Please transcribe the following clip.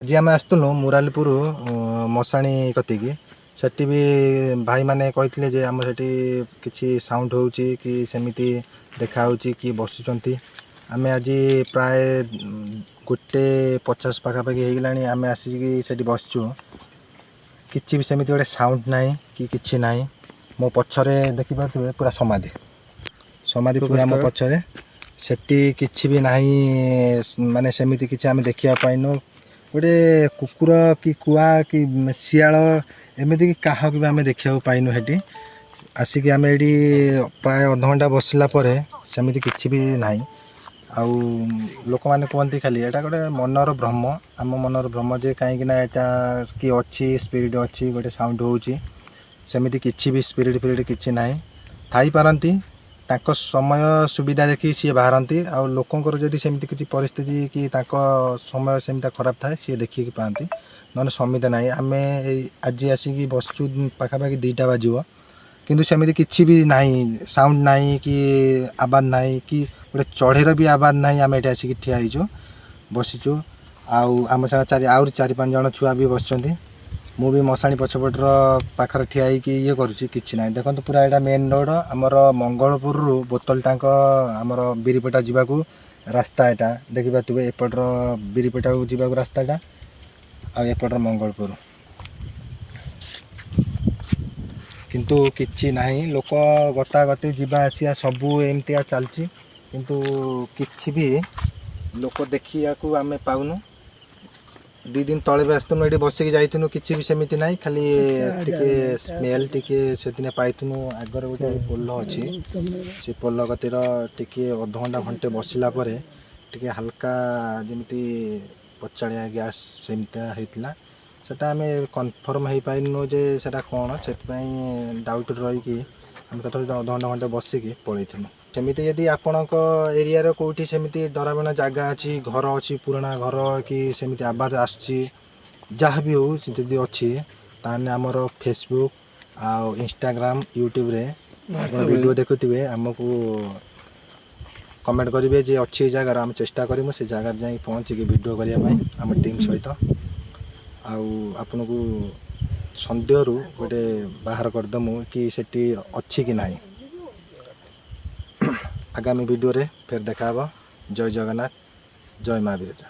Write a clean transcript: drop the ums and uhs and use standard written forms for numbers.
ଆଜି ଆମେ ଆସିଥିଲୁ ମୁରାଲିପୁର ମଶାଣି କତିକି। ସେଠି ବି ଭାଇମାନେ କହିଥିଲେ ଯେ ଆମ ସେଠି କିଛି ସାଉଣ୍ଡ ହେଉଛି କି ସେମିତି ଦେଖାହେଉଛି କି ବସୁଛନ୍ତି। ଆମେ ଆଜି ପ୍ରାୟ 1:50 ପାଖାପାଖି ହେଇଗଲାଣି, ଆମେ ଆସିକି ସେଠି ବସିଛୁ। କିଛି ବି ସେମିତି ଗୋଟେ ସାଉଣ୍ଡ ନାହିଁ କି କିଛି ନାହିଁ। ମୋ ପଛରେ ଦେଖିପାରୁଥିବେ ପୁରା ସମାଧି, ସମାଧି ପୁରା ମୋ ପଛରେ। ସେଠି କିଛି ବି ନାହିଁ, ମାନେ ସେମିତି କିଛି ଆମେ ଦେଖିବା ପାଇନୁ। ଗୋଟେ କୁକୁର କି କୁଆ କି ଶିଆଳ ଏମିତିକି କାହାକୁ ବି ଆମେ ଦେଖିବାକୁ ପାଇନୁ। ସେଠି ଆସିକି ଆମେ ଏଇଠି ପ୍ରାୟ ଅଧଘଣ୍ଟା ବସିଲା ପରେ ସେମିତି କିଛି ବି ନାହିଁ। ଆଉ ଲୋକମାନେ କୁହନ୍ତି ଖାଲି ଏଇଟା ଗୋଟେ ମନର ଭ୍ରମ, ଆମ ମନର ଭ୍ରମ ଯେ କାହିଁକିନା ଏଇଟା କି ଅଛି ସ୍ପିରିଟ୍ ଅଛି, ଗୋଟେ ସାଉଣ୍ଡ ହେଉଛି। ସେମିତି କିଛି ବି ସ୍ପିରିଟ୍ ଫିରିଟ୍ କିଛି ନାହିଁ। ଥାଇପାରନ୍ତି, ତାଙ୍କ ସମୟ ସୁବିଧା ଦେଖି ସିଏ ବାହାରନ୍ତି। ଆଉ ଲୋକଙ୍କର ଯଦି ସେମିତି କିଛି ପରିସ୍ଥିତି କି ତାଙ୍କ ସମୟ ସେମିତି ଖରାପ ଥାଏ, ସିଏ ଦେଖିକି ପାଆନ୍ତି, ନହେଲେ ସେମିତି ନାହିଁ। ଆମେ ଏଇ ଆଜି ଆସିକି ବସିଛୁ, ପାଖାପାଖି 2ଟା ବାଜିବ, କିନ୍ତୁ ସେମିତି କିଛି ବି ନାହିଁ, ସାଉଣ୍ଡ ନାହିଁ କି ଆବାଜ ନାହିଁ କି ଗୋଟେ ଚଢ଼େଇର ବି ଆବାଜ ନାହିଁ। ଆମେ ଏଠି ଆସିକି ଠିଆ ହେଇଛୁ, ବସିଛୁ। ଆଉ ଆମ ସାଙ୍ଗେ ଆହୁରି 4-5 ଜଣ ଛୁଆ ବି ବସିଛନ୍ତି। ମୁଁ ବି ମଶାଣି ପଛପଟର ପାଖରେ ଠିଆ ହେଇକି ଇଏ କରୁଛି, କିଛି ନାହିଁ। ଦେଖନ୍ତୁ ପୁରା ଏଇଟା ମେନ୍ ରୋଡ଼ ଆମର ମଙ୍ଗଳପୁରରୁ ବୋତଲ ଟାଙ୍କ ଆମର ବିରିପଟା ଯିବାକୁ ରାସ୍ତା ଏଇଟା ଦେଖିପାରୁଥିବେ। ଏପଟର ବିରିପଟାକୁ ଯିବାକୁ ରାସ୍ତାଟା ଆଉ ଏପଟର ମଙ୍ଗଳପୁର। କିନ୍ତୁ କିଛି ନାହିଁ, ଲୋକ ଗତାଗତି ଯିବା ଆସିବା ସବୁ ଏମିତିଆ ଚାଲିଛି, କିନ୍ତୁ କିଛି ବି ଲୋକ ଦେଖିବାକୁ ଆମେ ପାଉନୁ। 2 ଦିନ ତଳେ ବି ଆସିଥିଲୁ, ଏଠି ବସିକି ଯାଇଥିଲୁ, କିଛି ବି ସେମିତି ନାହିଁ। ଖାଲି ଟିକେ ସ୍ମେଲ୍ ଟିକେ ସେଦିନ ପାଇଥିଲୁ। ଆଗରେ ଗୋଟେ ପୋଲ ଅଛି, ସେ ପୋଲ କତିର ଟିକେ ଅଧଘଣ୍ଟା ଘଣ୍ଟେ ବସିଲା ପରେ ଟିକେ ହାଲକା ଯେମିତି ପଚାଳିଆ ଗ୍ୟାସ୍ ସେମିତିଆ ହେଇଥିଲା। ସେଟା ଆମେ କନଫର୍ମ ହେଇପାରିନୁ ଯେ ସେଟା କ'ଣ, ସେଥିପାଇଁ ଡାଉଟ୍ ରହିକି ଆମେ ତଥାପି ଅଧଘଣ୍ଟା ଘଣ୍ଟେ ବସିକି ପଳେଇଥିଲୁ। ସେମିତି ଯଦି ଆପଣଙ୍କ ଏରିଆର କେଉଁଠି ସେମିତି ଡରାବନା ଜାଗା ଅଛି, ଘର ଅଛି, ପୁରୁଣା ଘର କି ସେମିତି ଆବାଜ ଆସୁଛି, ଯାହା ବି ହଉ ଯଦି ଅଛି, ତାହେଲେ ଆମର ଫେସବୁକ୍ ଆଉ ଇନଷ୍ଟାଗ୍ରାମ, ୟୁଟ୍ୟୁବରେ ଆପଣ ଭିଡ଼ିଓ ଦେଖୁଥିବେ, ଆମକୁ କମେଣ୍ଟ କରିବେ ଯେ ଅଛି ଏ ଜାଗାର। ଆମେ ଚେଷ୍ଟା କରିବୁ ସେ ଜାଗାରେ ଯାଇ ପହଞ୍ଚିକି ଭିଡ଼ିଓ କରିବା ପାଇଁ ଆମ ଟିମ୍ ସହିତ, ଆଉ ଆପଣଙ୍କୁ ସନ୍ଦେହରୁ ଗୋଟେ ବାହାର କରିଦେମୁ କି ସେଠି ଅଛି କି ନାହିଁ। ଆଗାମୀ ଭିଡ଼ିଓରେ ଫେର ଦେଖାହେବ। ଜୟ ଜଗନ୍ନାଥ, ଜୟ ମା ବିରଜା।